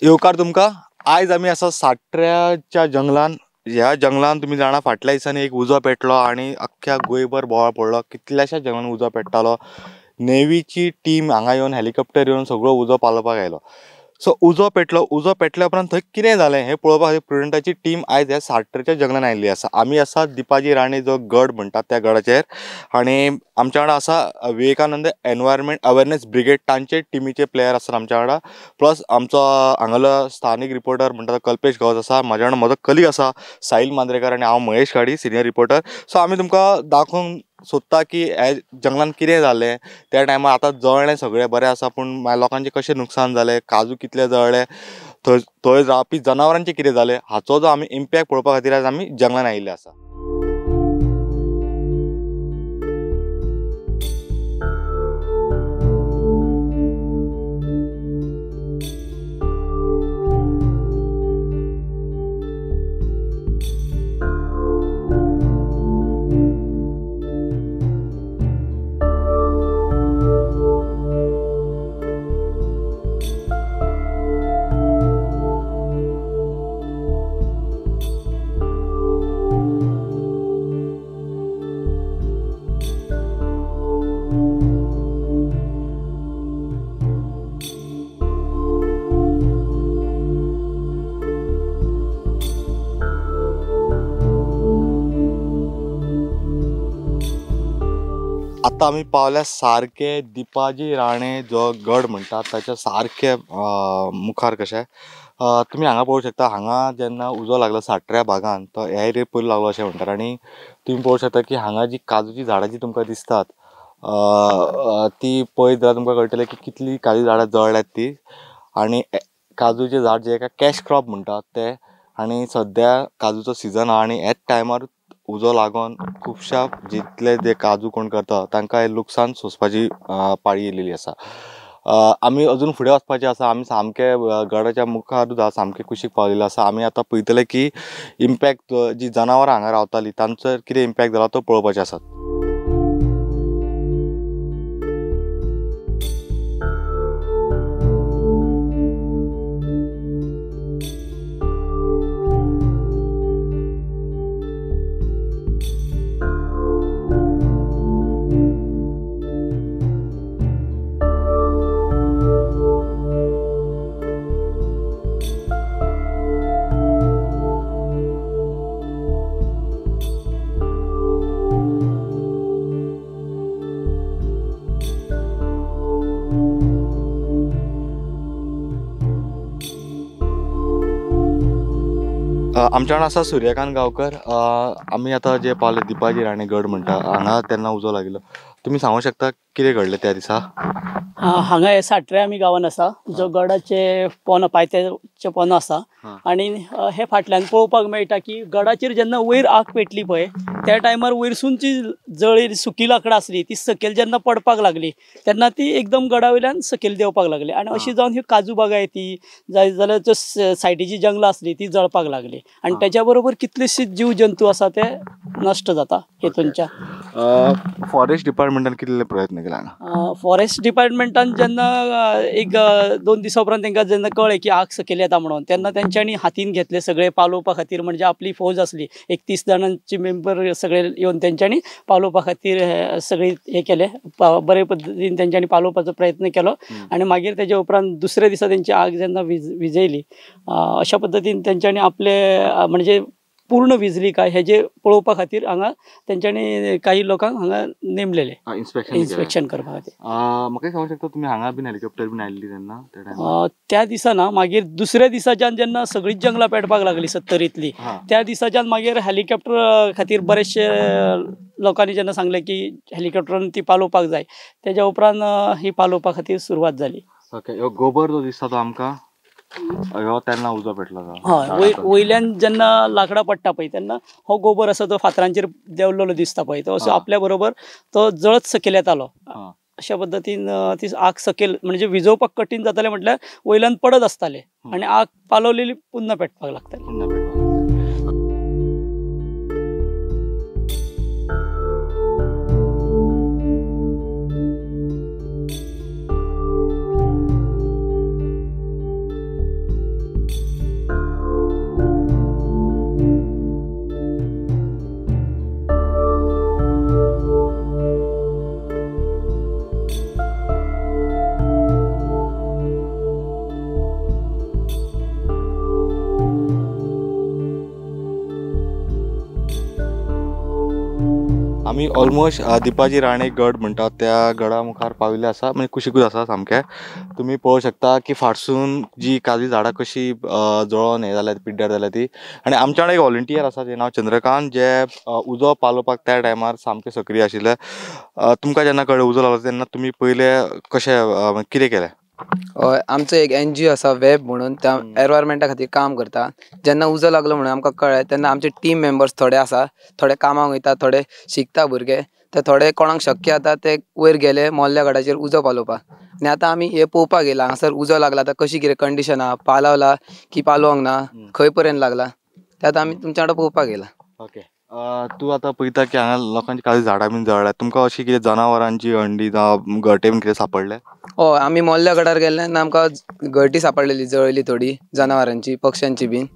येवकार तुमकां. आयज आमी आसा साट्र्याच्या जंगलान. ह्या जंगलान तुमी जाणा फाटल्या दिसांनी एक उजो पेटलो आनी अख्ख्या गोंयभर बोवाळ पडलो. कितल्याश्या जंगलान उजो पेट्टालो. नेवीची टीम हांगा येवन हेलिकॉप्टर येवन सगळो उजो पालोवपाक आयलो. सो उजो पेटलो. उजो पेटल्या उपरांत थंय कितें जालें हें पळोवपा खातीर प्रुडंटाची टीम आयज ह्या साट्रेच्या जंगलान आयिल्ली आसा. आमी आसा दिपाजी राणे जो गड म्हणटात त्या गडाचेर आनी आमच्या वांगडा आसा विवेकानंद एनवायरमेंट अवेरनेस ब्रिगेड तांचे टिमीचे प्लेयर आसात आमच्या वांगडा. प्लस आमचो हांगालो स्थानीक रिपोर्टर म्हणटा तो कल्पेश गांवस आसा. म्हाज्या वांगडा म्हजो कलीग आसा साहिल मांद्रेकर आनी हांव Mahesh Ghadi senior reporter. So आमी तुमकां दाखोवंक सोदता की ह्या जंगलान कितें जालें त्या टायमार. आतां जळ्ळें सगळें बरें आसा पूण मागीर लोकांचें कशें नुकसान जालें, काजू कितले जळ्ळे, थंय थंय रावपी जनावरांचें कितें जालें हाचो जो आमी इम्पॅक्ट पळोवपा खातीर आयज आमी जंगलान आयिल्ले आसा. आतां आमी पावल्या सारके दिपाजी राणे जो गड म्हणटात ताच्या सारके मुखार कशें. तुमी हांगा पळोवंक शकता. हांगा जेन्ना उजो लागलो साट्र्या भागान तो ह्या एरियेक पयलो लागलो अशें म्हणटात. आनी तुमी पळोवंक शकता की हांगा जी काजूची झाडां जी तुमकां दिसतात ती पळयत जाल्यार तुमकां कळटलें की कितली काजू झाडां जळ्ळ्यात ती. आनी काजूचें झाड जें एका कॅश क्रॉप म्हणटात तें. आनी सद्या काजूचो सिजन आहा आनी ह्याच टायमार उजो लागून खुबश्या जितले जे काजू कोण करता तांकां हें लुकसाण सोंसपाची पाळी येयलेली आसा. आमी अजून फुडें वचपाचें आसा. आमी सामके गडाच्या मुखारूच आसा, सामके कुशीक पावलेले आसा. आमी आतां पळयतले की इम्पॅक्ट जी जनावरां हांगा रावतालीं तांचो कितें इम्पॅक्ट जाला तो पळोवपाचें आसा. आमच्या वांगडा आसा सूर्यकांत गांवकर. आमी आतां जे पावले दिपाजी राणे गड म्हणटा हांगा तेन्ना उजो लागिल्लो. तुमी सांगूंक शकता कितें घडलें त्या दिसा? हांगा हे साट्रे आमी गांवान आसा जो गडाचे पोनो पायथ्याचे पोनो आसा. आनी हे फाटल्यान पळोवपाक मेळटा की गडाचेर जेन्ना वयर आग पेटली पळय त्या टायमार वयरसून जी जळी सुकी लांकडां आसली ती सकयल जेन्ना पडपाक लागली तेन्ना ती एकदम गडा वयल्यान सकयल देंवपाक लागली आनी अशी जावन ही काजू बागायती जाय जाल्यार जो सायडीची जंगलां आसली ती जळपाक लागली आनी तेच्या बरोबर कितलेशे जीव जंतू आसा ते नश्ट जाता हेतूनच्या. फॉरेस्ट डिपार्टमेंटान कितले प्रयत्न केला हांगा? फॉरेस्ट डिपार्टमेंटान जेन्ना एक 2 दिसां उपरांत तांकां जेन्ना कळ्ळें की आग सकयल येता म्हणून तेन्ना तेंच्यांनी हातीन घेतले सगळे पालोवपा खातीर. म्हणजे आपली फौज आसली एक 30 जाणांची मेंबर सगळे येवन तेंच्यांनी पालोवपा खातीर सगळी हे केले बरे पद्दतीन तेंच्यांनी पालोवपाचो प्रयत्न केलो. आनी मागीर तेज्या उपरांत दुसऱ्या दिसा तेंची आग जेन्ना विजयली अशा पद्दतीन तेंच्यांनी आपले म्हणजे पूर्ण विजली काय हेजे पळोवपा खातीर हांगा तेंच्यांनी काही लोकांक हांगा नेमलेले इन्स्पेक्शन करपा खातीर. म्हाका सांगूंक शकता तुमी हांगा बीन हेलिकॉप्टर बीन आयिल्ली तेन्ना? त्या दिसा ना, मागीर दुसऱ्या दिसाच्यान जेन्ना सगळीच जंगलां पेटपाक लागली 70तली त्या दिसाच्यान मागीर हेलिकॉप्टर खातीर बरेचशे लोकांनी जेन्ना सांगलें की हेलिकॉप्टरान ती पालोवपाक जाय तेज्या उपरांत ही पालोवपा खातीर सुरवात जाली. ओके, ह्यो गोबर जो दिसता तो आमकां ह्यो तेन्ना उजो पेटलो? हय, वयल्यान जेन्ना लांकडां पडटा पळय तेन्ना हो गोबर आसा तो फातरांचेर देंवलेलो दिसता पळय तो असो आपल्या बरोबर तो जळत सकयल येतालो. अशा पद्दतीन ती आग सकयल म्हणजे विजोवपाक कठीण जातालें म्हटल्यार वयल्यान पडत आसताले आनी आग पालवलेली पुन्हा पेटपाक लागताली. आमी ऑलमोस्ट दिपाजी राणे गड म्हणटा त्या गडा मुखार पाविल्ले आसा, म्हणजे कुशीकूच आसा सामकें. तुमी पळोवंक शकता की फाटसून जी काजू झाडां कशी जळोन हें जाल्या, पिड्ड्यार जाल्या ती. आनी आमच्या वांगडा एक व्हॉलंटियर आसा जें नांव चंद्रकांत, जे उजो पालोवपाक त्या टायमार सामकें सक्रीय आशिल्ले. तुमकां जेन्ना कळ्ळें उजो लागलो तेन्ना तुमी पयले कशें कितें केलें? हय, आमचो एक NGO आसा वेब म्हणून, त्या एनवायरमेंटा खातीर काम करता. जेन्ना उजो लागलो म्हणून आमकां कळ्ळें तेन्ना आमचे टीम मेंबर्स थोडे आसा, थोडे कामाक वयता, थोडे शिकता भुरगे, ते थोडे कोणाक शक्य जाता ते वयर गेले मोल्ल्या गडाचेर उजो पालोवपाक. आनी आतां आमी हे पळोवपाक येयला हांगासर उजो लागला आतां कशी कितें कंडिशन आहा, पालवला की पालोवंक ना, खंय पर्यंत लागला ते आतां आमी तुमच्या वांगडा पळोवपाक येयला. ओके, तूं आतां पळयता की हांगा लोकांची काजू झाडां बीन जळ्ळ्यात, तुमकां अशी कितें जनावरांची अंडी जावं घरटे बीन कितें सांपडले? हय, आमी मोल्ल्या गडार गेल्ले तेन्ना आमकां घरटी सांपडलेली, जळयली थोडी जनावरांची, पक्ष्यांची बीन.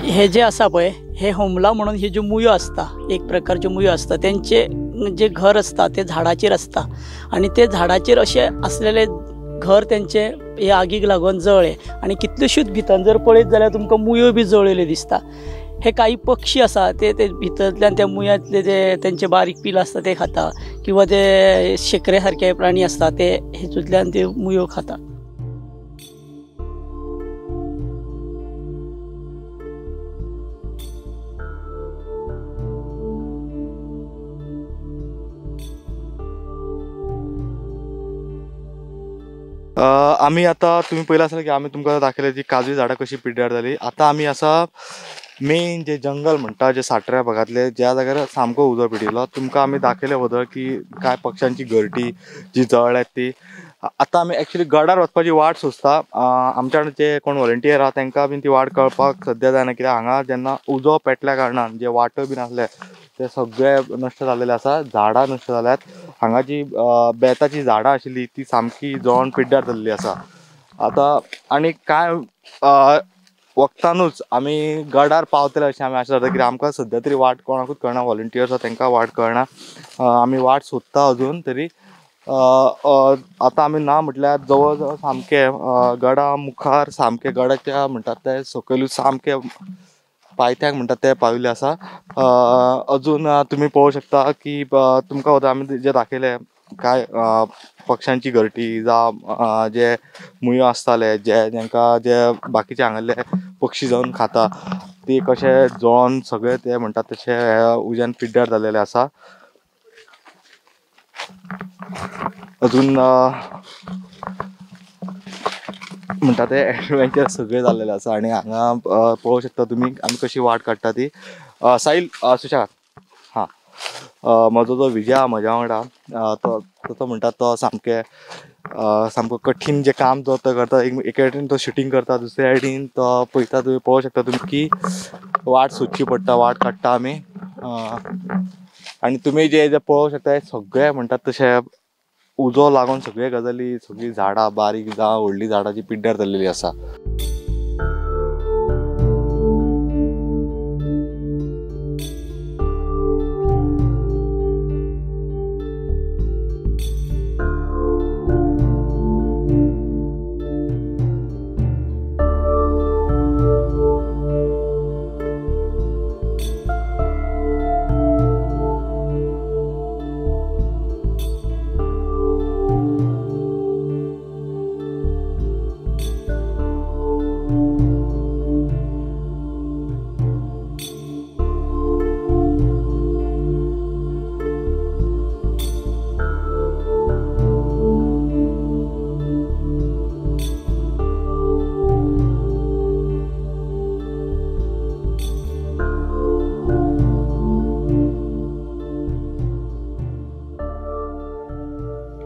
हे जे आसा पळय हे होमला म्हणून ही ज्यो मुयो आसता, एक प्रकारच्यो मुयो आसता, तेंचे जे घर आसता ते झाडाचेर आसता आनी ते झाडाचेर अशें आसलेले घर तेंचे हे आगीक लागून जळ्ळे आनी कितल्योश्योच भितर जर पळयत जाल्यार तुमकां मुयो बी जळ्ळेल्यो दिसता. हे काही पक्षी आसा ते ते भितरल्यान त्या मुयांतले जे तेंचे बारीक पील आसता ते खाता, किंवा ते शेकरे सारके प्राणी आसता ते हेतूंतल्यान ते मुयो खाता. आमी आतां तुमी पळयलां आसतलें की आमी तुमकां दाखयलें जी काजू झाडां कशी पिड्ड्यार जाली. आतां आमी आसा मेन जे जंगल म्हणटा, जे साट्र्या भागांतले ज्या जाग्यार सामको उजो पेटिल्लो, तुमकां आमी दाखयले वदळ की कांय पक्ष्यांची घरटी जी जळ्ळ्यात ती. आतां आमी एक्चुली गडार वचपाची वाट सोदता. आमच्या जे कोण व्हॉलंटियर आहा तांकां बीन ती वाट कळपाक सद्या जायना, कित्याक हांगा जेन्ना उजो पेटल्या कारणान जे वाटो बीन आसले ते सगळे नश्ट जाल्लेले आसा, झाडां नश्ट जाल्यात. हांगा जी बेताची झाडां आशिल्ली ती सामकी जळोन पिड्ड्यार जाल्ली आसा आतां. आनी कांय वखदानूच आमी गडार पावतले अशें आमी आशा धरता, कित्याक आमकां सद्या तरी वाट कोणाकूच कळना, व्हॉलंटियर्स आसा तांकां वाट कळना. आमी वाट सोदता अजून तरी. आतां आमी ना म्हटल्यार जवळ जवळ सामकें गडा मुखार सामकें गडाच्या म्हणटात ते सकयलूच सामकें पायथ्याक म्हणटात ते पाविल्ले आसा. अजून तुमी पळोवंक शकता की तुमकां वता आमी जे दाखयले कांय पक्ष्यांची घरटी जावं जे मुयो आसताले, जे तांकां जे बाकीचे हांगासरले पक्षी जावन खाता ती कशे जळोन सगळे ते म्हणटात तशे उज्यान पिड्ड्यार जाल्लेले आसा. अजून म्हणटा ते एडवेंचर सगळें जाल्लेलें आसा. आनी हांगा पळोवंक शकता तुमी आमी कशी वाट काडटा ती. साहिल सुशेगाद हां, म्हजो जो विजय आहा म्हज्या वांगडा तो तो म्हणटा तो सामकें सामको कठीण जें काम जो तो करता. एके सायडीन तो शुटींग करता, दुसऱ्या सायडीन तो पळयता. तुमी पळोवंक शकता तुमी की वाट सोदची पडटा, वाट काडटा आमी. आनी तुमी जे जे पळोवंक शकता सगळे म्हणटात तशें उजो लागून सगळे गजाली, सगळीं झाडां बारीक जावं व्हडलीं झाडां जी पिड्ड्यार जाल्लेली आसा.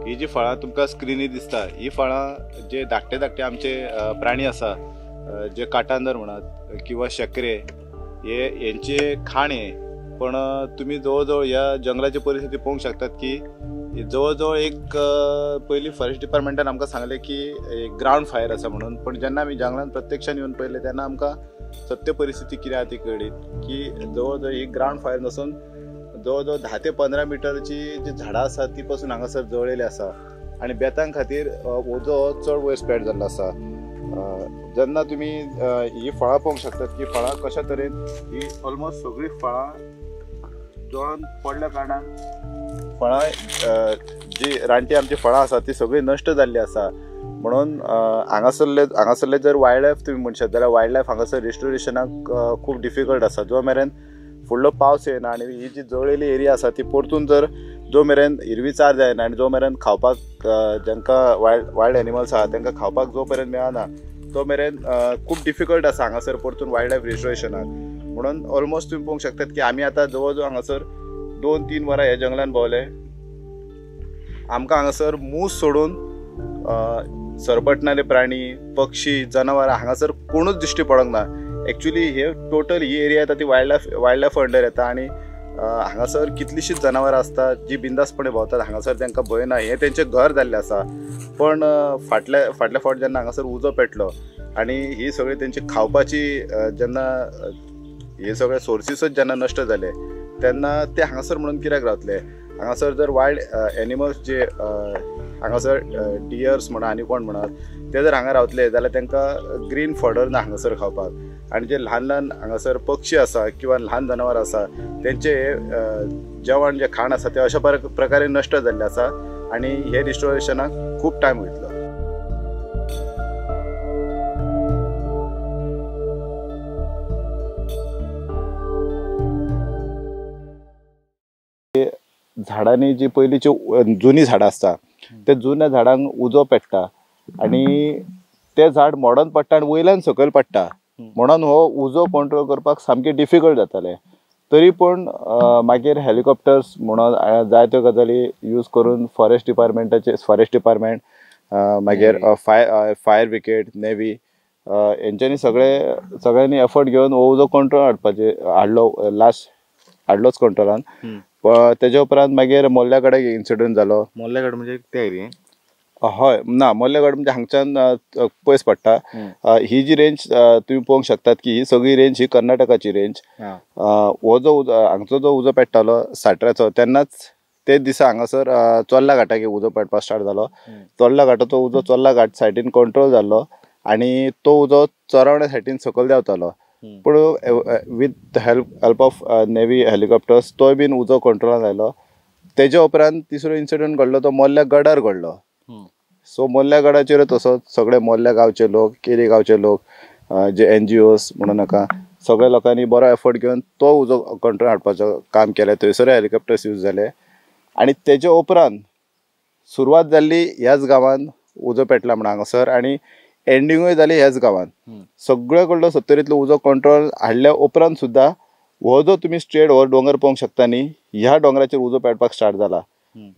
ही जी फळां तुमकां स्क्रिनी दिसता, ही फळां जे धाकटे धाकटे आमचे प्राणी आसा, जे काटांदर म्हणत किंवा शेकरे, हे हेंचे खाण हे. पण तुमी जवळ जवळ ह्या जंगलाची परिस्थिती पळोवंक शकतात की जवळ जवळ एक पयलीं फॉरेस्ट डिपार्टमेंटान आमकां सांगलें की एक ग्रावंड फायर आसा म्हणून, पण जेन्ना आमी जंगलान प्रत्यक्षान येवन पळयलें तेन्ना आमकां सत्य परिस्थिती कितें आहा ती कळ्ळी की जवळ जवळ एक ग्रावंड फायर नासून जवळ जवळ 10 ते 15 मिटरची जी झाडां आसा ती पासून हांगासर जळलेली आसा. आनी बेतां खातीर उजो चड वयर स्प्रेड जाल्लो आसा. जेन्ना तुमी ही फळां पळोवंक शकतात की फळां कशा तरेन ही ऑलमोस्ट सगळीं फळां जळोन पडल्या कारणान फळां जी रानटी आमची फळां आसा ती सगळीं नश्ट जाल्ली आसा. म्हणून हांगासरले जर वायल्ड लायफ तुमी म्हणशात जाल्यार वायल्ड लायफ हांगासर रिस्टोरेशनाक खूब डिफिकल्ट आसा. जो मेरेन फुडलो पावस येना आनी ही जी जळिल्ली एरिया आसा ती परतून जर जो मेरेन हिरवीचार जायना आनी जो मेरेन खावपाक जांकां वायल्ड एनिमल्स आहा तांकां खावपाक जो मेरेन मेळना तो मेरेन खूब डिफिकल्ट आसा हांगासर परतून वायल्ड लायफ रिस्टोरेशनाक. म्हणून ऑलमोस्ट तुमी पळोवंक शकतात की आमी आतां जवळ जवळ हांगासर 2-3 वरां ह्या जंगलान भोंवले. आमकां हांगासर मूस सोडून सरपटणारे प्राणी, पक्षी, जनावरां हांगासर कोणूच दिश्टी पडोंक ना. एक्चुली हे टोटल ही एरिया येता ती वायल्ड लायफ अंडर येता आनी हांगासर कितलींशींच जनावरां आसतात जी बिंदासपणे भोंवतात. हांगासर तांकां भंय ना, हें तेंचें घर जाल्लें आसा. पण फाटल्या फावट जेन्ना हांगासर उजो पेटलो आनी ही सगळी तेंची खावपाची जेन्ना हे सगळे सोर्सीसूच जेन्ना नश्ट जाले तेन्ना ते हांगासर म्हणून कित्याक रावतले. हांगासर जर वायल्ड एनिमल्स जे हांगासर डियर्स म्हणा आनी कोण म्हणा ते जर हांगा रावतले जाल्यार तांकां ग्रीन फॉडर ना हांगासर खावपाक. आनी जे ल्हान ल्हान हांगासर पक्षी आसा किंवा ल्हान जनावर आसा तेंचे जेवण जे खाण आसा ते अशा प्रकारे नश्ट जाल्लें आसा आनी हे रिस्टोरेशनाक खूब टायम वयतलो. झाडांनी जी पयलींची जुनी झाडां आसता त्या जुन्या झाडांक उजो पेट्टा आनी ते झाड मोडोन पडटा आनी वयल्यान सकयल पडटा. म्हणून हो उजो कंट्रोल करपाक सामकें डिफिकल्ट जातालें. तरी पूण मागीर हेलिकॉप्टर्स म्हणून जायत्यो गजाली यूज करून फॉरेस्ट डिपार्टमेंट मागीर फायर ब्रिगेड, नेवी हेंच्यांनी सगळ्यांनी एफर्ट घेवन हो उजो कंट्रोल हाडपाचे हाडलो, लास्ट हाडलोच कंट्रोलान. तेज्या उपरांत मागीर मोल्ल्या कडेन इन्सिडंट जालो. मोल्ल्यागड म्हणजे त्या एरियेन? हय, ना मोल्ल्यागड म्हणजे हांगच्यान पयस पडटा. ही जी रेंज तुमी पळोवंक शकतात की ही सगळी रेंज ही कर्नाटकाची रेंज. हो जो हांगचो जो उजो पेट्टालो साट्र्याचो तेन्नाच ते दिसा हांगासर चोर्ला घाटाक उजो पेटपाक स्टार्ट जालो. चोर्ला घाटाचो उजो चोर्ला घाट सायडीन कंट्रोल जाल्लो आनी तो उजो चोरावण्या सायडीन सकयल देंवतालो. पूण with help of navy helicopters तोय बीन उजो कंट्रोलान आयलो. तेज्या उपरांत तिसरो इन्सिडंट घडलो तो मोल्ल्या गडार घडलो. सो मोल्ल्या गडाचेर तसोच सगळे मोल्ल्या गांवचे लोक, केरी गांवचे लोक, जे NGOs म्हणूं नाका, सगळ्या लोकांनी बरो एफर्ट घेवन तो उजो कंट्रोल हाडपाचो काम केलें. थंयसरूय हेलिकॉप्टर्स यूज जाले आनी तेज्या उपरांत सुरवात जाल्ली ह्याच गांवान उजो पेटला म्हण हांगासर आनी एंडिंगूय जाली ह्याच गांवान. सगळे कडलो सत्तरींतलो उजो कंट्रोल हाडल्या उपरांत सुद्दां हो जो तुमी स्ट्रेट हो दोंगर पळोवंक शकता न्ही, ह्या दोंगराचेर उजो पेटपाक स्टार्ट जाला.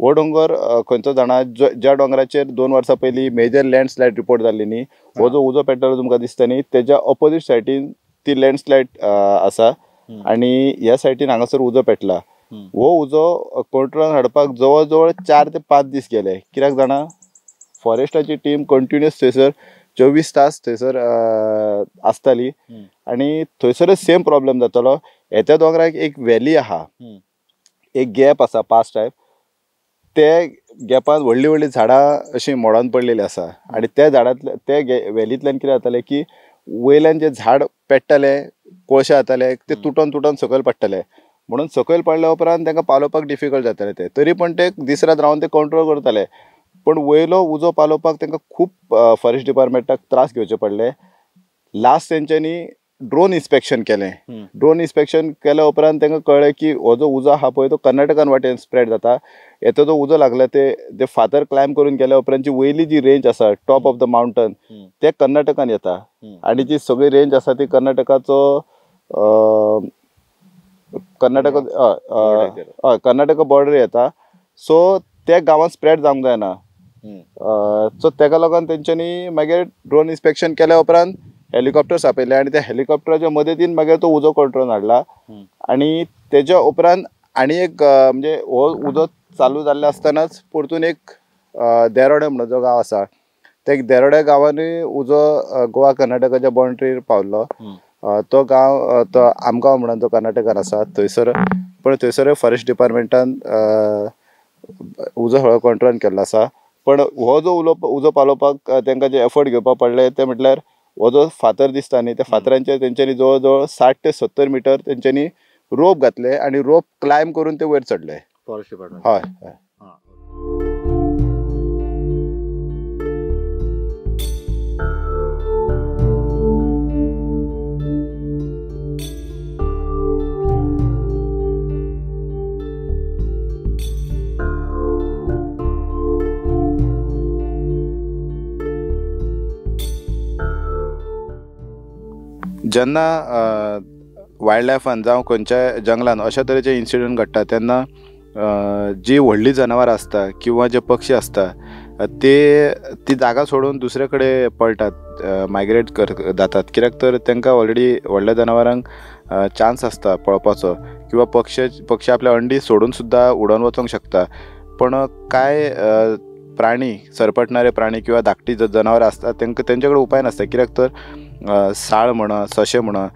हो दोंगर खंयचो जाणा, ज्या दोंगराचेर 2 वर्सां पयलीं मेजर लँडस्लायड रिपोर्ट जाल्ली न्ही, हो जो उजो पेटलो तुमकां दिसता न्ही तेज्या ऑपोजीट सायडीन ती लँडस्लायड आसा आनी ह्या सायडीन हांगासर उजो पेटला. हो उजो कंट्रोलान हाडपाक जवळ जवळ 4 ते 5 दीस गेले. कित्याक जाणा, फॉरेस्टाची टीम कंटिन्युअस थंयसर 24 तास थंयसर आसताली आनी थंयसरच सेम प्रॉब्लम जातालो. हेत्या दोंगराक एक व्हॅली आहा, एक गॅप आसा पास टायप, ते गॅपान व्हडलीं व्हडलीं झाडां अशीं मोडोन पडलेलीं आसा आनी त्या झाडांतल्या ते व्हॅलींतल्यान कितें जातालें की वयल्यान जे झाड पेट्टाले, कोळशे जाताले, ते तुटोन तुटोन सकयल पडटाले. म्हणून सकयल पडल्या उपरांत तांकां पालोवपाक डिफिकल्ट जातालें. ते तरी पण ते दीस रात रावन ते कंट्रोल करताले. पण वयलो उजो पालोवपाक तांकां खूब फॉरेस्ट डिपार्टमेंटाक त्रास घेवचे पडले. लास्ट तेंच्यांनी ड्रोन इन्स्पेक्शन केलें. ड्रोन इन्स्पेक्शन केल्या उपरांत तांकां कळ्ळें की हो जो उजो आहा पळय तो कर्नाटकान वाटेन स्प्रेड जाता. हेतो जो उजो लागला ते फातर क्लायंब करून गेल्या उपरांत जी वयली जी रेंज आसा टॉप ऑफ the mountain ते कर्नाटकान येता आनी जी सगळी रेंज आसा ती कर्नाटकाचो कर्नाटक बॉर्डर येता. सो त्या गांवांत स्प्रेड जावंक जायना. सो तेका लागून तेंच्यांनी मागीर ड्रोन इन्स्पेक्शन केल्या उपरांत हेलिकॉप्टर्स आपयले आनी त्या हेलिकॉप्टराच्या मदतीन मागीर तो उजो कंट्रोल हाडला. आनी तेज्या उपरांत आनी एक म्हणजे हो उजो चालू जाल्लो आसतनाच परतून एक देरोडे म्हणून जो गांव आसा त्या देरोड्या गांवांनी उजो गोवा कर्नाटकाच्या बाउंड्रीर पावल्लो. तो गांव तो आमगांव म्हणून जो कर्नाटकान आसा थंयसर, पण थंयसर फॉरेस्ट डिपार्टमेंटान उजो सगळो कंट्रोल केल्लो आसा. पण हो जो उजो पालोवपाक तांकां जे एफर्ट घेवपाक पडले ते म्हटल्यार हो जो फातर दिसता न्ही त्या फातरांचेर तेंच्यांनी जवळ जवळ 60 ते 70 मिटर तेंच्यांनी रोप घातले आनी रोप क्लायंब करून ते वयर चडले. Forest department. हय हय. जेन्ना वायल्ड लायफान जावं खंयच्याय जंगलान अशा तरेचे इन्सिडंट घडटा तेन्ना जी व्हडली जनावरां आसता किंवा जे पक्षी आसता ते ती जागा सोडून दुसरे कडेन पळटात, मायग्रेट जातात. कित्याक तर तांकां ऑलरेडी व्हडल्या जनावरांक चान्स आसता पळपाचो किंवा पक्षी आपल्या अंडी सोडून सुद्दां उडोवन वचोंक शकता. पण कांय प्राणी, सरपटणारे प्राणी किंवा धाकटी जनावरां आसता तांकां तेंचे कडेन उपाय नासता. कित्याक तर साळ म्हणा, सशे म्हणा,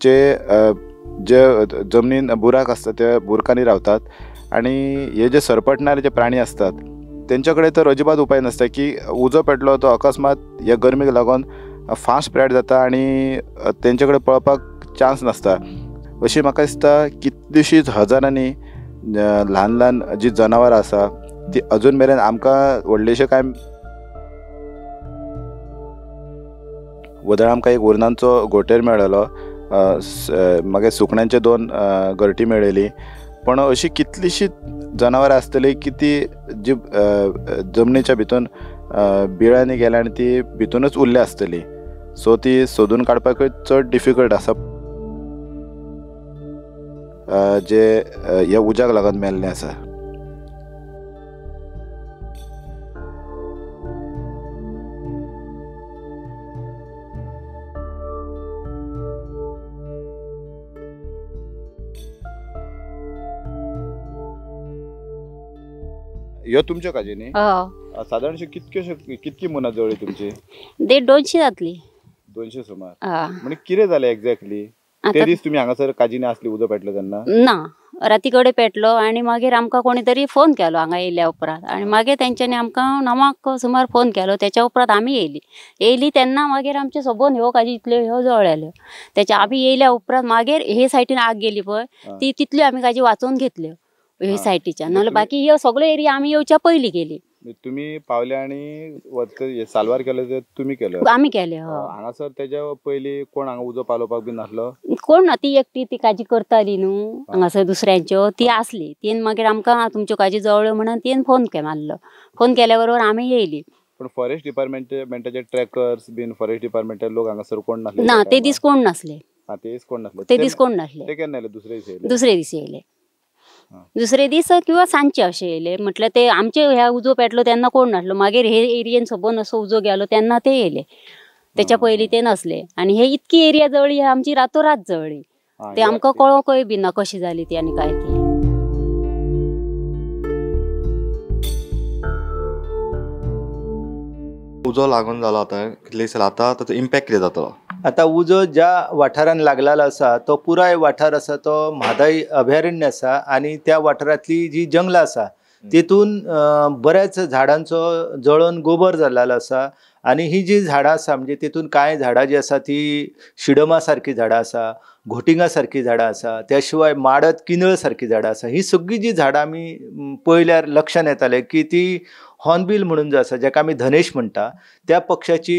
जे जे जमनीन बुराक आसता त्या बुरकांनी रावतात आनी हे जे सरपटणारे जे प्राणी आसतात तेंचे कडेन तर अजिबात उपाय नासता की उजो पेटलो तो अकस्मात ह्या गरमेक लागून फास्ट स्प्रेड जाता आनी तेंचे कडेन पळपाक चान्स नासता. अशी म्हाका दिसता कितलीशींच हजारांनी ल्हान ल्हान जी जनावरां आसा ती अजून मेरेन आमकां व्हडलेशें कांय वदळ आमकां एक उरनांचो घोंटेर मेळ्ळो, मागीर सुकण्यांचे 2 घरटी मेळ्ळी. पण अशी कितलीशीं जनावरां आसतली की ती जी जमनीच्या भितून बिळांनी गेल्या आनी ती भितूनच उरल्या आसतली. सो ती सोदून काडपाकूय चड डिफिकल्ट आसा जे ह्या उज्याक लागून मेल्लें आसा. ह्यो तुमच्यो काजी न्ही? सादारणशे कितकी मुनां जळ्ळी तुमची? 150-200 जातली. 200 सुमार. म्हणजे कितें जालें एक्झॅक्टली ते दीस तुमी हांगासर काजीनी आसली उजो पेटलो तेन्ना? ना, राती कडेन पेटलो आनी मागीर आमकां कोणी तरी फोन केलो हांगा येयल्या उपरांत आनी मागीर तेंच्यांनी आमकां 9 सुमार फोन केलो. तेच्या उपरांत आमी येयली तेन्ना मागीर आमचे सोबोन ह्यो काजी इतल्यो ह्यो जळ्ळेल्यो. तेच्या आमी येयल्या उपरांत मागीर हे सायडीन आग गेली पळय ती तितल्यो आमी काजी वाचोवन घेतल्यो हे सायटीच्या, नाल्यार बाकी ह्यो सगळ्यो एरिया आमी येवच्या पयलीं गेली. तुमी पावले आनी साल्वार केले ते तुमी केले? आमी केले. हांगासर तेज्या पयलीं कोण हांगा उजो पालोवपाक बी नासलो? कोण ना, ती एकटी ती काजी करताली न्हू हांगासर दुसऱ्यांच्यो, ती आसली. तिन मागीर आमकां तुमच्यो काजी जळ्ळ्यो म्हणून तिन फोन मारलो. फोन केल्या बरोबर आमी येयली. पण फॉरेस्ट डिपार्टमेंटाचे ट्रॅकर्स बीन फॉरेस्ट डिपार्टमेंटाचे लोक हांगासर कोण नासले? ना, ते दीस कोण नासले. ते दीस कोण नासले? ते दीस कोण नासले. ते केन्ना येयले? दुसरे दीस येयले? दुसरे दीस येयले. दुसरे दीस किंवा सांजचे अशें येयले. म्हटल्यार ते आमचे ह्या उजो पेटलो तेन्ना कोण नासलो, मागीर हे एरियेन सोबोन असो उजो गेलो तेन्ना ते येयले, तेच्या पयलीं ते नासले. आनी हे इतकी एरिया जळ्ळी आमची रातोरात जळ्ळी, ते आमकां कळोंकय बी ना कशी जाली ती आनी काय ती. उजो लागून जालो आतां कितले दीस आतां ताचो इम्पॅक्ट कितें जातलो? आतां उजो ज्या वाठारान लागलेलो आसा तो पुराय वाठार आसा तो म्हादय अभयारण्य आसा आनी त्या वाठारांतली जी जंगलां आसा तितून बऱ्याच झाडांचो जळोन गोबर जाल्लो आसा आनी ही जी झाडां आसा म्हणजे तितून कांय झाडां जी आसा ती शिडमा सारकी झाडां आसा, घोटिंगा सारकी झाडां आसा, त्या शिवाय माडत किंदळ सारकी झाडां आसा. ही सगळीं जी झाडां आमी पळयल्यार लक्षान येतालें की ती हॉर्नबील म्हणून जो आसा जेका आमी धनेश म्हणटा त्या पक्षाची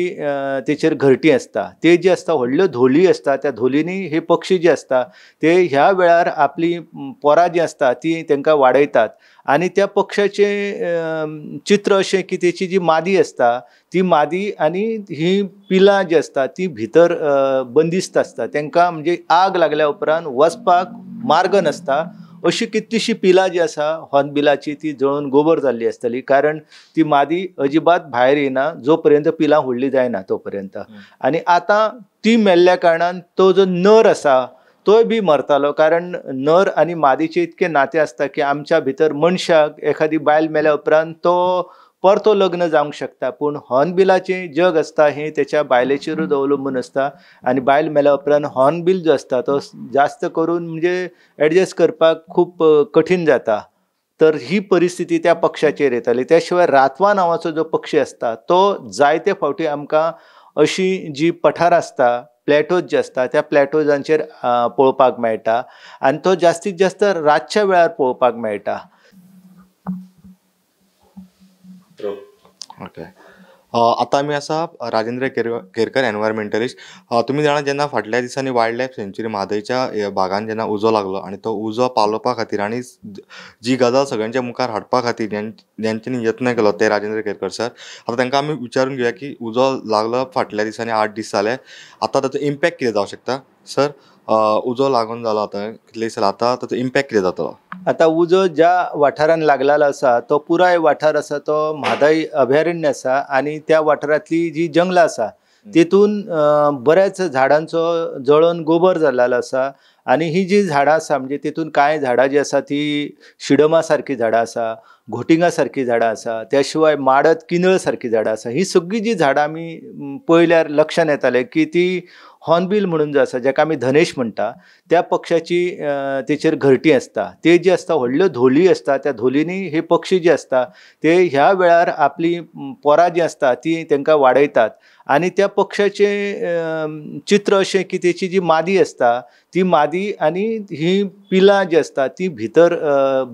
तेचेर घरटी आसता. ते जी आसता व्हडल्यो धोली आसता, त्या धोलींनी हे पक्षी जे आसता ते ह्या वेळार आपली पोरां जी आसता ती तांकां वाडयतात आनी त्या पक्षाचें चित्र अशें की तेची जी मादी आसता ती मादी आनी ही पिलां जी आसता ती भितर बंदिस्त आसता, तांकां म्हणजे आग लागल्या उपरांत वचपाक मार्ग नासता. अशी कितलीशी पिलां जी आसा हॉर्नबिलाची ती जळून गोबर जाल्ली आसतली, कारण ती मादी अजिबात भायर येना जो पर्यंत पिलां व्हडली जायना तो पर्यंत. आनी आतां ती मेल्ल्या कारणान तो जो नर आसा तोय बी मरतालो, कारण नर आनी मादीचे इतके नातें आसता की आमच्या भितर मनशाक एखादी बायल मेल्या उपरांत तो परतो लग्न जावंक शकता, पूण हॉर्नबिलाचें जग आसता हें तेच्या बायलेचेरूच अवलंबून आसता आनी बायल मेल्या उपरांत हॉर्नबील जो आसता तो जास्त करून म्हणजे एडजस्ट करपाक खूब कठीण जाता. तर ही परिस्थिती त्या पक्षाचेर येताली. त्या शिवाय रातवा नांवाचो जो पक्षी आसता तो जायते फावटी आमकां अशी जी पठार आसता, प्लॅटोज जे आसता त्या प्लॅटोजांचेर पळोवपाक मेळटा आनी तो जास्तीत जास्त रातच्या वेळार पळोवपाक मेळटा. ओके, आतां आमी आसा राजेंद्र केरकर एनवायरमेंटलिस्ट. तुमी जाणा जेन्ना फाटल्या दिसांनी वायल्ड लायफ सँच्युरी म्हादयच्या भागान जेन्ना उजो लागलो आनी तो उजो पालोवपा खातीर आनी जी गजाल सगळ्यांच्या मुखार हाडपा खातीर ज्यांच्यानी यत्न केलो ते राजेंद्र केरकर सर. आतां तांकां आमी विचारून घेवया की उजो लागलो फाटल्या दिसांनी 8 दीस जाले, आतां ताचो इम्पॅक्ट कितें जावंक शकता? सर, उजो लागून जालो आतां कितले दीस जाले, आतां ताचो इम्पॅक्ट कितें जातलो? आतां उजो ज्या वाठारान लागलेलो आसा तो पुराय वाठार आसा तो म्हादय अभयारण्य आसा आनी त्या वाठारांतली जी जंगलां आसा तेतून बऱ्याच झाडांचो जळोन गोबर जाल्लो आसा आनी ही जी झाडां आसा म्हणजे तेतून कांय झाडां जी आसा ती शिडमा सारकी झाडां आसा, घोटिंगा सारकी झाडां आसा, त्या शिवाय माडत किंदळ सारकी झाडां आसा. ही सगळीं जी झाडां आमी पळयल्यार लक्षान येतालें की ती हॉर्नबील म्हणून जो आसा, जाका आमी धनेश म्हणटा, त्या पक्षाची तेचेर घरटी आसता. ते जी आसता व्हडल्यो धोली आसता, त्या धोलींनी हे पक्षी जे आसता ते ह्या वेळार आपली पोरां जी आसता ती तांकां वाडयतात आनी त्या पक्षाचें चित्र अशें की तेची जी मादी आसता ती मादी आनी ही पिलां जी आसता ती भितर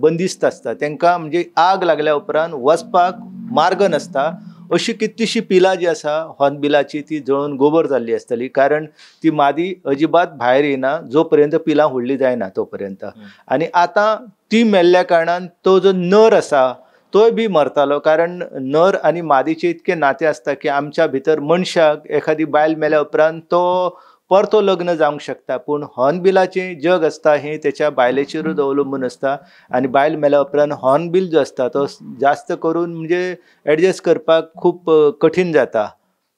बंदिस्त आसता. तांकां म्हणजे आग लागल्या उपरांत वचपाक मार्ग नासता. अशी कितलीशी पिलां जी आसा हॉर्नबिलाची ती जळून गोबर जाल्ली आसतली, कारण ती मादी अजिबात भायर येना जो पर्यंत पिलां व्हडली जायना तो पर्यंत. आनी आतां ती मेल्ल्या कारणान तो जो नर आसा तोय बी मरतालो, कारण नर आनी मादीचे इतके नातें आसता की आमच्या भितर मनशाक एखादी बायल मेल्या उपरांत तो परतो लग्न जावंक शकता, पूण हॉर्नबिलाचें जग आसता हें तेच्या बायलेचेरूच अवलंबून आसता आनी बायल मेल्या उपरांत हॉर्नबील जो आसता तो जास्त करून म्हणजे एडजस्ट करपाक खूब कठीण जाता.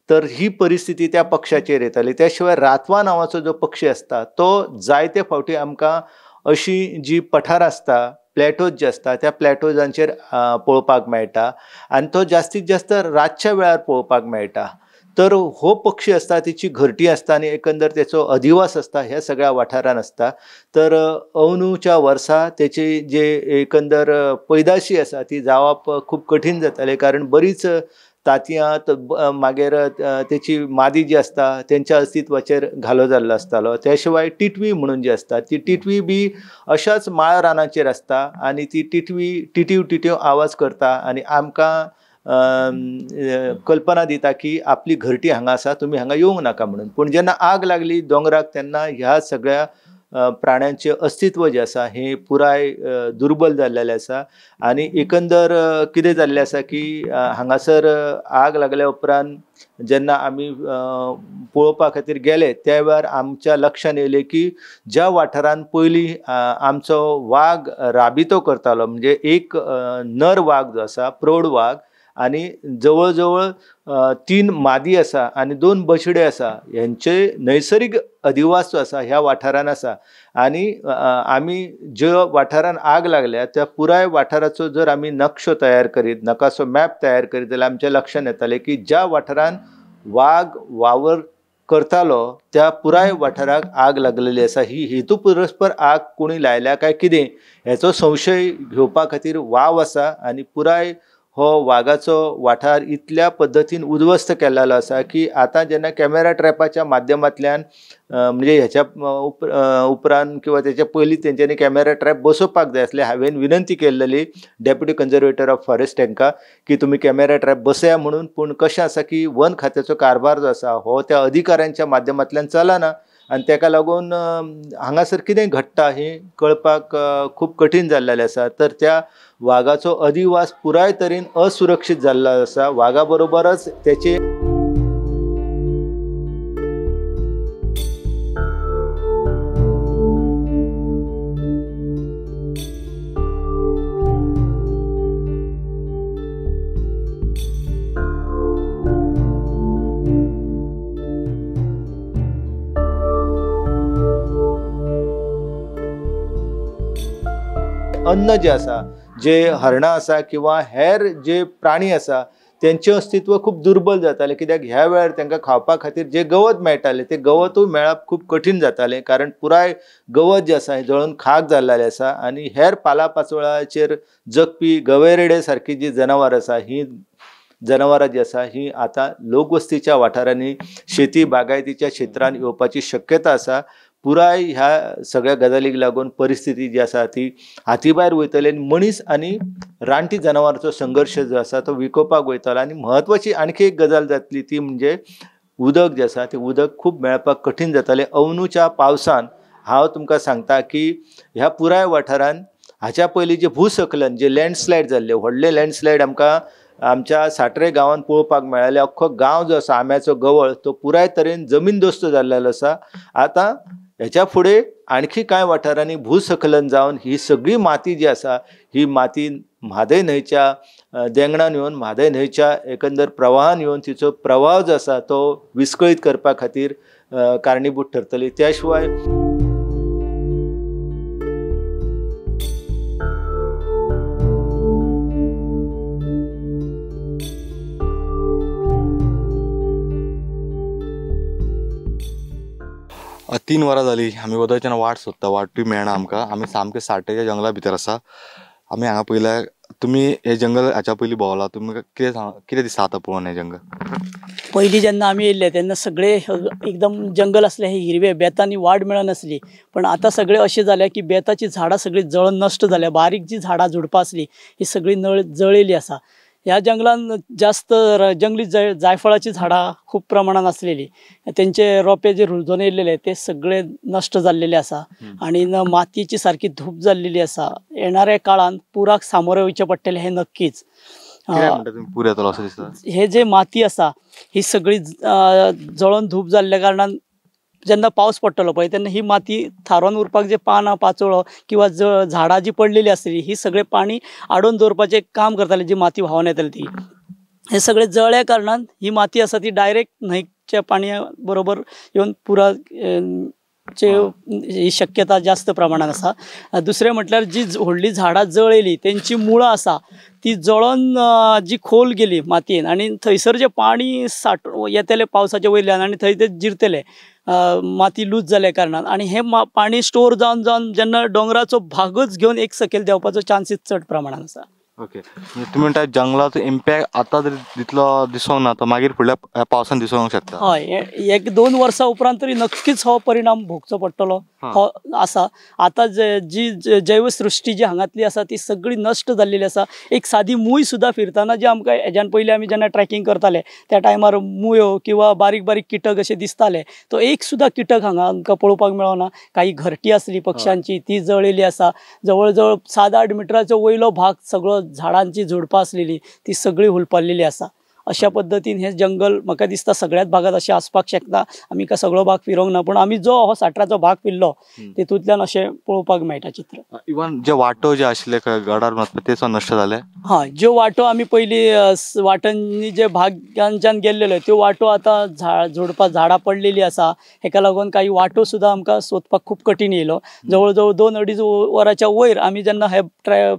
तर ही परिस्थिती त्या पक्षाचेर येताली. त्या शिवाय रातवा नांवाचो जो पक्षी आसता तो जायते फावटी आमकां अशी जी पठार आसता, प्लॅटोज जे आसता त्या प्लॅटोजांचेर पळोवपाक मेळटा आनी तो जास्तीत जास्त रातच्या वेळार पळोवपाक मेळटा. तर हो पक्षी आसता तेची घरटी आसता आनी एकंदर तेचो अधिवास आसता ह्या सगळ्या वाठारान आसता. तर अंदूच्या वर्सा तेची जे एकंदर पैदाशी आसा ती जावप खूब कठीण जातालें, कारण बरीच तांतयां मागीर तेची मादी जी आसता तेंच्या अस्तित्वाचेर घालो जाल्लो आसतालो. त्या शिवाय टिटवी म्हणून जी आसता ती टिटवी बी अशाच माळ रानाचेर आसता आनी ती टिटवी टिटीव टिटीव आवाज करता आनी आमकां कल्पना दिता की आपली घरटी हांगा आसा, तुमी हांगा येवंक नाका म्हणून. पूण जेन्ना आग लागली दोंगराक तेन्ना ह्या सगळ्या प्राण्यांचें अस्तित्व जें आसा हें पुराय दुर्बल जाल्लेलें आसा आनी एकंदर कितें जाल्लें आसा की हांगासर आग लागल्या उपरांत जेन्ना आमी पळोवपा खातीर गेले त्या वेळार आमच्या लक्षान येयलें की ज्या वाठारान पयलीं आमचो वाग राबितो करतालो, म्हणजे एक नर वाग जो आसा प्रौढ वाग आनी जवळ जवळ 3 मादी आसा आनी 2 बछडे आसा, हेंचे नैसर्गीक अधिवास जो आसा ह्या वाठारान आसा आनी आमी ज्या वाठारान आग लागल्या त्या पुराय वाठाराचो जर आमी नक्शो तयार करीत, नकासो मॅप तयार करीत जाल्यार आमच्या लक्षान येतालें की ज्या वाठारान वाग वावर करतालो त्या पुराय वाठाराक आग लागलेली आसा. ही हेतू पुरस्पर आग कोणी लायल्या काय कितें हेचो संशय घेवपा खातीर वाव आसा आनी पुराय हो वागाचो वाठार इतल्या पद्दतीन उद्ध्वस्त केल्लो आसा की आतां जेन्ना कॅमेरा ट्रॅपाच्या माध्यमांतल्यान म्हणजे हेच्या उपरांत किंवा तेच्या पयलीं तेंच्यांनी कॅमेरा ट्रॅप बसोवपाक जाय आसले. हांवें विनंती केल्लेली डेप्युटी कन्जर्वेटर ऑफ फॉरेस्ट हांकां की तुमी कॅमेरा ट्रॅप बसया म्हणून, पूण कशें आसा की वन खात्याचो कारभार जो आसा हो त्या अधिकाऱ्यांच्या माध्यमांतल्यान चलना आनी तेका लागून हांगासर कितें घडटा हें कळपाक खूब कठीण जाल्लेलें आसा. तर त्या वागाचो अधिवास पुराय तरेन असुरक्षीत जाल्लो आसा. वागा बरोबरच तेचे अन्न जे आसा, जे हरणां आसा किंवा हेर जे प्राणी आसा तेंचें अस्तित्व खूब दुर्बल जातालें, कित्याक ह्या वेळार तांकां खावपा खातीर जें गवत मेळटालें तें गवतूय मेळप खूब कठीण जातालें, कारण पुराय गवत जें आसा हें जळून खाक जाल्लें आसा आनी हेर पाला पाचोळ्याचेर जगपी गवेरेडे सारकी जी जनावरां आसा ही जनावरां जी आसा ही आतां लोकवस्तीच्या वाठारांनी शेती बागायतीच्या क्षेत्रांत येवपाची शक्यता आसा। पुराय ह्या सगळ्या गजालीक लागून परिस्थिती जी आसा ती हाती भायर वयतली आनी मनीस आनी रानटी जनावरांचो संघर्श जो आसा तो विकोपाक वयतलो। आनी म्हत्वाची आणखी एक गजाल जातली ती म्हणजे उदक जें आसा तें उदक खूब मेळपाक कठीण जातलें। अंदूच्या पावसान हांव तुमकां सांगता की ह्या पुराय वाठारान हाच्या पयलीं जें भूस्खलन जे लँडस्लायड जाल्ले व्हडले लँडस्लायड आमकां आमच्या साट्रे गांवांत पळोवपाक मेळ्ळें। अख्खो गांव जो आसा आंब्याचो गवळ तो पुराय तरेन जमीनदोस्त जाल्लो आसा। आतां हेच्या फुडें आणखी कांय वाठारांनी भूस्खलन जावन ही सगळी माती जी आसा ही माती म्हादय न्हंयच्या देंगणान येवन म्हादय न्हंयच्या एकंदर प्रवाहान येवन तिचो प्रवाह जो आसा तो विस्कळीत करपा खातीर कारणीभूत ठरतली। त्या शिवाय तीन वरां जाली आमी वदळच्यान वाट सोदता, वाटूय मेळना आमकां। आमी सामके साठेच्या जंगला भितर आसा। आमी हांगा पयल्या तुमी हे जंगल हाच्या पयलीं भोंवला, तुमकां कितें सांग कितें दिसता आतां पळोवन हें जंगल? पयलीं जेन्ना आमी येयल्ले तेन्ना सगळे एकदम जंगल आसलें, हे हिरवे बेतांनी वाड मेळनासली, पण आतां सगळें अशें जालें की बेताचीं झाडां सगळीं जळून नश्ट जाल्या, बारीक जी झाडां झुडपां आसली ही सगळीं नळ जळिल्ली आसा। ह्या जंगलान जास्त जंगली जायफळाची झाडां खूब प्रमाणान आसलेली, तेंचे रोपे जे रुजोवन येयल्लेले ते सगळे नश्ट जाल्लेले आसा आनी मातयेची सारकी धूप जाल्लेली आसा। येणाऱ्या काळान पुराक सामोरे वयचें पडटलें हें नक्कीच। पूर येतलो अशें दिसता? हे जे माती आसा ही सगळी जळोन धूप जाल्ल्या कारणान जेन्ना पावस पडटलो पळय तेन्ना ही माती थारोवन उरपाक जे पानां पाचोळो किंवा झाडां जी पडलेली आसली ही सगळें पाणी आडोवन दवरपाचें काम करताली, जी माती व्हांवन येताली ती हे सगळे जळ्या कारणान ही माती आसा ती डायरेक्ट न्हंयच्या पाणया बरोबर येवन पुरा चे ही शक्यता जास्त प्रमाणान आसा। दुसरें म्हटल्यार जी व्हडलीं झाडां जळयली तेंची मुळां आसा ती जळोन जी खोल गेली मातयेन आनी थंयसर जें पाणी साठ येतलें पावसाच्या वयल्यान आनी थंय तें जिरतलें माती लूज जाल्या कारणान आनी हें पाणी स्टोर जावन जावन जेन्ना दोंगराचो भागच घेवन एक सकयल देंवपाचो चान्सीस चड प्रमाणान आसा। ओके, तुमी म्हणटा जंगलाचो इम्पॅक्ट आतां जरी तितलो दिसोंक ना तो मागीर फुडल्या पावसान दिसोंक शकता? हय, एक दोन वर्सां उपरांत तरी नक्कीच हो परिणाम भोगचो पडटलो हो आसा। आतां जी जैवसृश्टी जी हांगातली आसा ती सगळी नश्ट जाल्लेली आसा। एक सादी मूय सुद्दां फिरतना जी आमकां हेज्यान पयलीं आमी जेन्ना ट्रॅकिंग करताले त्या टायमार मुयो किंवा बारीक बारीक किटक अशे दिसताले, तो एक सुद्दां किटक हांगा आमकां पळोवपाक मेळना। काही घरटी आसली पक्ष्यांची ती जळिल्ली आसा। जवळ जवळ 7-8 मिटराचो वयलो भाग सगळो झाडांची झुडपां आसलेली ती सगळी हुलपल्लेली आसा। अशा पद्दतीन हे जंगल म्हाका दिसता सगळ्याच भागात अशें आसपाक शकता। आमी काय सगळो भाग फिरोंक ना, पूण आमी जो हो साठराचो भाग फिरलो तितूंतल्यान अशें पळोवपाक मेळटा चित्र। इवन जे वाटो जे आशिल्ले गडार ते सुद्दां नश्ट जाले? हय, ज्यो वाटो आमी पयलीं वाटांनी जे भागांच्यान गेल्लेलो त्यो वाटो आतां झुडपां झाडां पडलेली आसा, हेका लागून काही वाटो सुद्दां आमकां सोदपाक खूब कठीण येयलो। जवळ जवळ 2-2.5 वरांच्या वयर आमी जेन्ना हे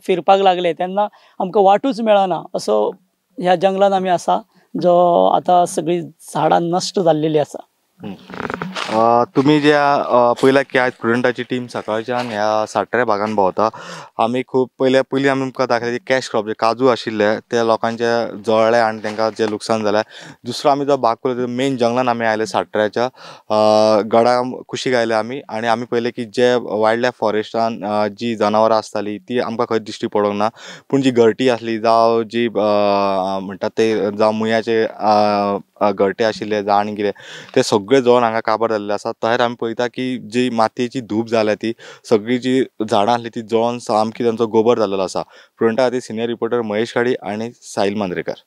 फिरपाक लागले तेन्ना आमकां वाटूच मेळना असो ह्या जंगलान आमी आसा, जो आतां सगळीं झाडां नश्ट जाल्लेली आसा। तुमी जे पयला की आयज प्रुडंटाची टीम सकाळच्यान ह्या साट्रे भागान भोंवता। आमी खूब पयलीं आमी तुमकां दाखयले कॅश क्रॉप जे काजू आशिल्ले ते लोकांचे जळ्ळे आनी तांकां जें लुकसाण जालें। दुसरो आमी जो भाग पळयलो मेन जंगलान आमी आयले साट्र्याच्या गडा कुशीक आयले आमी आनी आमी पळयलें की जे वायल्ड लायफ फॉरेस्टान जी जनावरां आसताली ती आमकां खंय दिश्टी पडोंक ना, पूण जी घरटी आसली जावं जी म्हणटात ते जावं मुयाचे घरटे आशिल्ले जावं आनी कितें ते सगळे जळोन हांगा काबार जाल्ले आसा। तशेंच आमी पळयता की जी मातयेची धूप जाल्या ती सगळी जी झाडां आसली ती जळोन सामकी तांचो गोबर जाल्लो आसा। प्रुडंटा खातीर सिनियर रिपोर्टर महेश खाडी आनी साहिल मांद्रेकर।